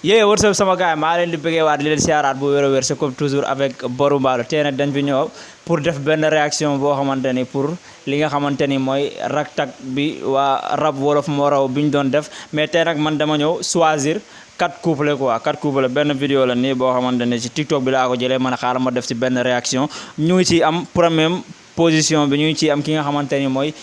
Yeah, what's up sama gars maa leen di bëggee waat li leen siyaaraat bu wér a wér c'est comme toujours avec BAROU M tey nag dañ fi ñëw pour def benn réaction boo xamante ni pour li nga xamante ni mooy raktak bi waa rap wolof moo raw bi ñu doon def mais tey nag man dama ñëw choisir 4 couplets quoi 4 couplets benn vidéo la nii boo xamante ne ci TikTok bi laa ko jëlee man xaaral ma def ci benn réaction ñu ngi ciy am première position bi ñu ngi ciy am ki nga xamante ni mooy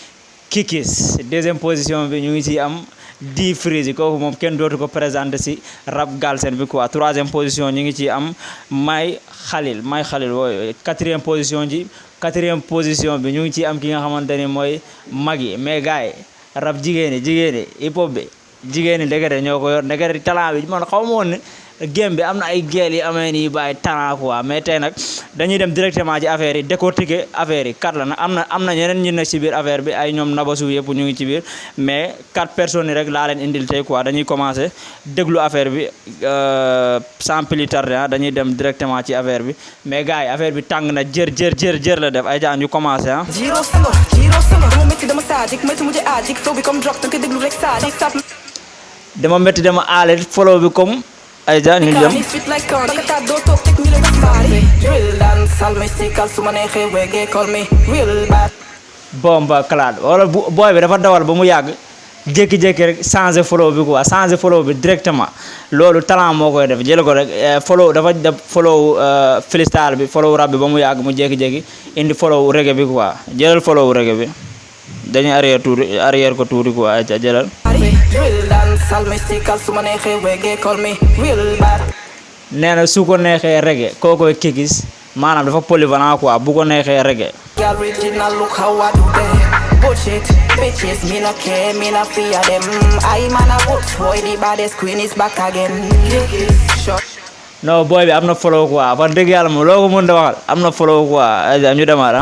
kikis deuxième position bi ñu ngi ciy am di freezzy kooku moom kenn dootu ko présenté ci rap galsen bi quoi troisième position ñu ngi ci am may xalil wooy quatrième position bi ñu ngi ci am ki nga xamante ni mooy magui mais gars yi rap jigéeni hip hop bi jigéeni ndekete ñoo ko yor ndekete talent bi man xaw ma woon ne game bi am na ay gel yi amee nii bàyyi talent quoi mais tey nag dañuy dem directement ci affaire yi décortiquer affaire yi kat la nag am na ñeneen ñi nekk ci biir affaire bi ay ñoom nabachou yëpp ñu ngi ci biir mais 4 personnes yi rek laa leen indil tey quoi dañuy commencer déglu affaire bi sans plus tarder dañuy dem directement ci affaire bi mais gars yi affaire bi tàng na jër la def ay jaan ñu commencer dama métti dama aale follow bi comme ay jaan ñu dem bomba clad wala booy bi dafa dawal ba mu yàgg jékki-jékki rek changer follow bi quoi changer follow bi directement loolu talent moo koy def jël ko rek follow dafa def follow freestyle bi follow rap bi ba mu yàgg mu jékki-jékki indi follow reggae bi quoi jëlal follow reggae bi dañuy arrière ko tuuti quoi ay ca jëlal nee na su ko neexee reggae kookoy kikis maanaam dafa polyvalent quoi bu ko neexee reggae non boy bi am na follow quoi wax dëgg yàlla moom loo ko mën da waxal am na follow quoi ñu demaat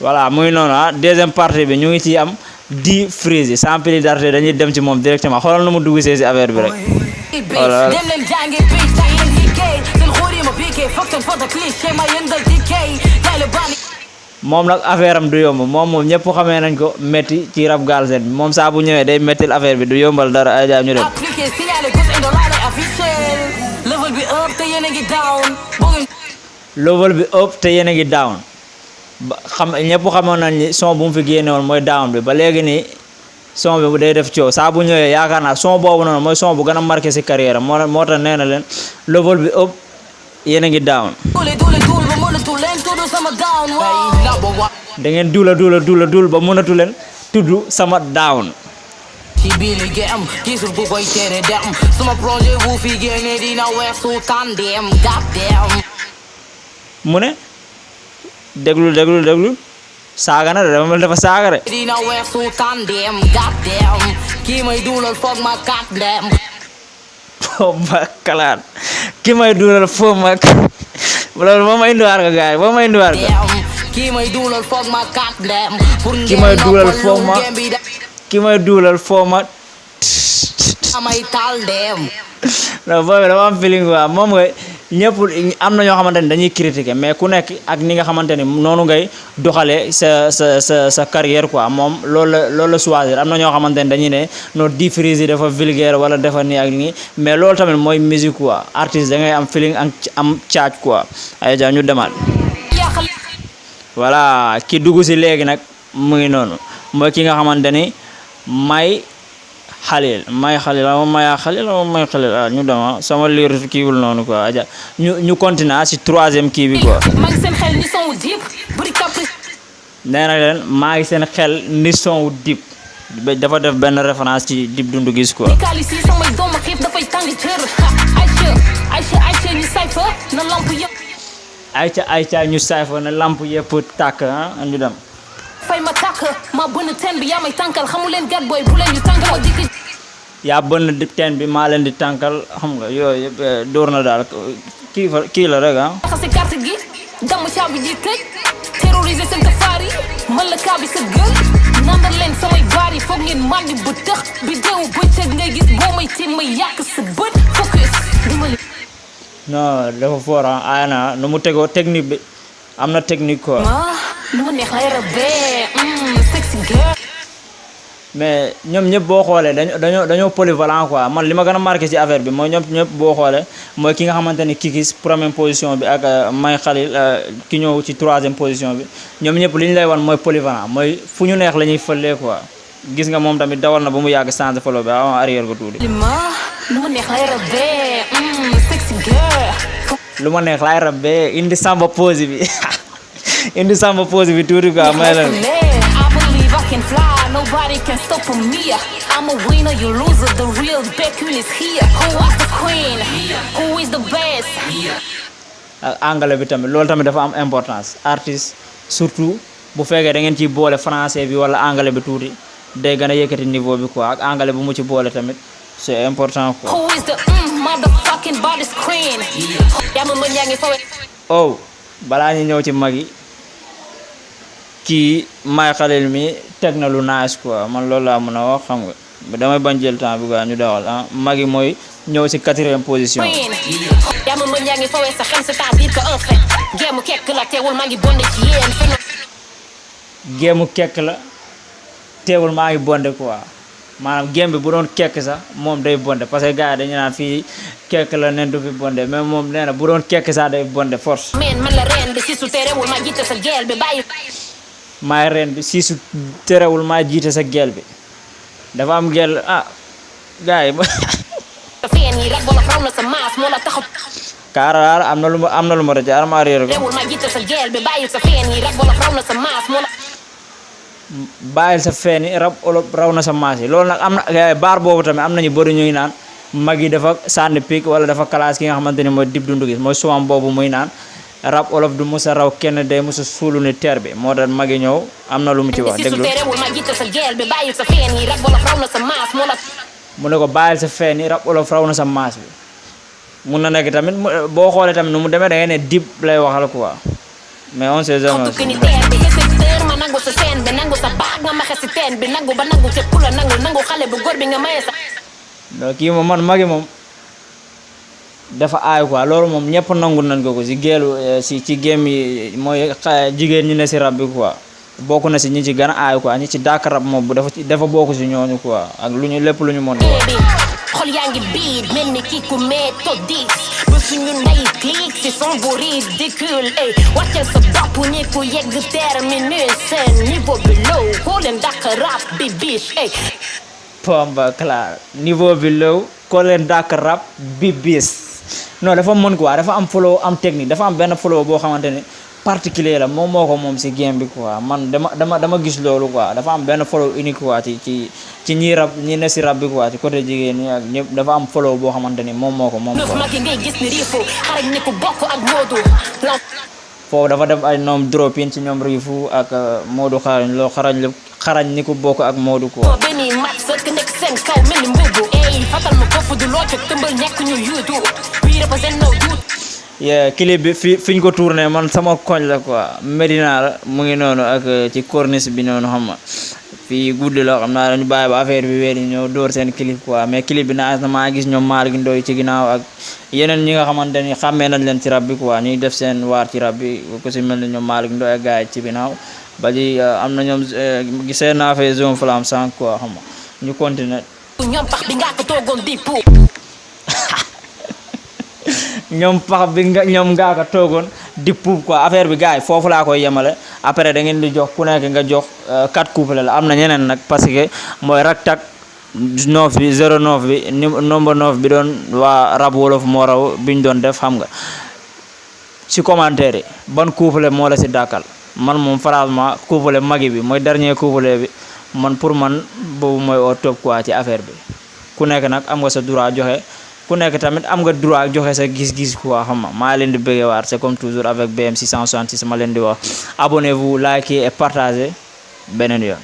voilà muy noonu deuxième partie bi ñu ngi ci am di freezzy sans plus tarder dañuy dem ci moom directement xoolal nu mu dugg ci affaire bi rek voilà moom nag affaire am du yomb moom ñëpp xamee nañ ko métti ci rap galsen bi moom saa bu ñëwee day méttil affaire bi du yombal dara ay jaam ñu dem level bi up te yéen a ngi down xam ñëpp xamoon nañ ni son bu mu fi génne woon mooy down bi ba léegi nii son bi day def coow saa bu ñëwee yaakaar naa son boobu noonu mooy son bu gën a marqué ci carrière moo tax nee na leen level bi up yéen a ngi down da ngeen duula ba mënatu leen tudd sama down mu ne déglu saaga na de dama mel dafa saaga de ma kalaat ki may duulal foog ma loolu boo ma indiwaat ko gars yi boo ma indiwaat ko ki may duulal foog ma non boobu dama am feeling quoi moom nga ñëpp am na ñoo xamante ni dañuy critiquer mais ku nekk ak ni nga xamante ni noonu ngay doxalee sa carrière quoi moom loolu la choisir am na ñoo xamante ni dañuy ne no di freezzy dafa vulgaire wala dafa nii ak nii mais loolu tamit mooy musique quoi artiste da ngay am feeling am caaj quoi ay ja ñu demaat voilà ki dugg si léegi nag mu ngi noonu mooy ki nga xamante ni may xalil ñu dema sama liir kiiwul noonu quoi aja ñu continuer ci troisième kii bi quoi nee na leen maa ngi seen xel ni son wu dip dafa def benn référence ci Dip Doundou Guiss quoi ayca ñu sayfa na lamp yëpp tàkk ñu dem fay ma tàkk ma bënn teen bi yaa may tànkal xamu leen gat booy bu leen ñu tànkal yaa bënn teen bi maa leen di tànkal xam nga yooyu yëpp dóor na daal kii la rek xasi carte gi damm caabi ji tëj terroriser seen tafaari man la kaabi sa gël nandal leen samay baari foog ngeen màndi bu tëx bi deewu bëccëg ngay gis boo may tiim may yàq sa bët focus dimbali non dafa fort ayana nu mu tegoo technique bi am na technique quoi. mais ñoom ñëpp boo xoolee dañoo polyvalent quoi man li ma gën a marqué ci affaire bi mooy ñoom ñëpp boo xoolee mooy ki nga xamante ni kikis première position bi ak may xalil ki ñëw ci troisième position bi ñoom ñëpp li ñu lay wan mooy polyvalent mooy fu ñu neex la ñuy fëlee quoi gis nga moom tamit dawal na ba mu yàgg changé folo bi avant arrière ko tuuti. lu ma neex lay rabbe indi samba pose bi indi samba pose bi tuuti quoi may la. Nobody can stop me. I'm a winner, you loser. The real Bekun is here. Who was the queen? Who is the best? anglais bi tamit loolu tamit dafa am importance artiste surtout bu fekkee da ngeen ciy boole français bi wala anglais bi tuuti day gën a yëkkati niveau bi quoi ak anglais bu mu ci boole tamit c'est important quoi. Who is the motherfucking baddest queen? oh balaa ñu ñëw ci mag yi kii may xalil mi teg na lu nice quoi man loolu laa mën a wax xam nga damay bañ jël temps bi quoi ñu dawal mag yi mooy ñëw ci 4e position. géemu kekk la teewul maa ngi bonde quoi maanaam géem bi bu doon kekk sax moom day bonde parce que gars yi dañu naan fii kekk la nen du fi bonde mais moom nee na bu doon kekk sax day bonde force. maay reen bi siisu terewul maa jiite sa gel bi dafa am gel gars yi kaaraar am na lu ma rëcc arma réer ko bàyyil sa feeni rab olof raw na sa maas yi loolu nag am na baar boobu tamit am nañu bëri ñuy naan mag yi dafa sànni pik wala dafa classe ki nga xamante ni mooy dib dundu gis mooy suwam boobu muy naan rab olof du musa raw kenn day musa suulu ni teer bi moo tax magi ñëw am na lu mu ci wax déglu mu ne ko bàyyil sa feen yi rab olof raw na sa maas bi mun na nekk tamit boo xoolee tamit nu mu demee da ngay ne dib lay waxal quoi mais on sait jamais kii moom man magi moom dafa aay quoi loolu moom ñëpp nangu nañ ko si geelu ci game yi mooy jigéen ñi ne si rab bi quoi bokk na si ñi ci gën a aay quoi ñi ci dàkk rab moom bu dafa bokk si ñooñu quoi ak lu ñu lépp lu ñu mën xol yaa ngi biir mel ni kii ku méthodique ba suñu ndey clic si son bu ridicule wàccal sa bopp ni ku yegg terminus seen niveau bi low koo leen dàkk rap bi biche pomba clair niveau bi low koo leen dàkk rap bi bis non dafa mën quoi dafa am flow am technique dafa am benn flow boo xamante ni particulier la moom moo ko moom si game bi quoi man dama gis loolu quoi dafa am benn flow unique quoi ci ñi rab ñi ne si rab bi quoi ci côté jigéen ñi ak ñëpp dafa am flow boo xamante ni moom moo ko moom quoi foofu dafa def ay ñoom dropin ci ñoom riifu ak Modou xarañ loo xarañ ni ku bokk ak Modou quoi clip bi fiñ ko tourné man sama koñ la quoi Medina la mu ngi noonu ak ci corniche bi noonu xam nga fii guddi la xam naa dañu bàyyi ba affaire bi weeri ñëw dóor seen clip quoi mais clip bi naa maa gis ñoom maal gi ndoy ci ginnaaw ak yeneen ñi nga xamante ni xàmmee nañ leen ci rab bi quoi ñuy def seen waar ci rab bi ku si mel ni ñoom maal gi ndoy ak gars yi ci ginnaaw ba ji am na ñoom gisee naa fee zone flamme sans quoi xam nga ñu continuer ñoom pax bi ñoom ngaa ko toogoon di puub quoi affaire bi gars yi foofu laa koy yemale après da ngeen di jox ku nekk nga jox 4 couple la am na ñeneen nag parce que mooy raktak 9 bi 09 bi nombre 9 bi doon waa rab wolof moo raw biñ doon def xam nga ci commentaire yi ban couple moo la si dàkkal man moom franchement couple magi bi mooy dernier couple bi man pour man boobu mooy au top quoi ci affaire bi ku nekk nag am nga sa droit joxe ku nekk tamit am nga droit joxe sa gis-gis quoi xam nga maa leen di bëggee waar c'est comme toujours avec BM 666 ma leen di wax abonnez-vous likez et partagez beneen yoon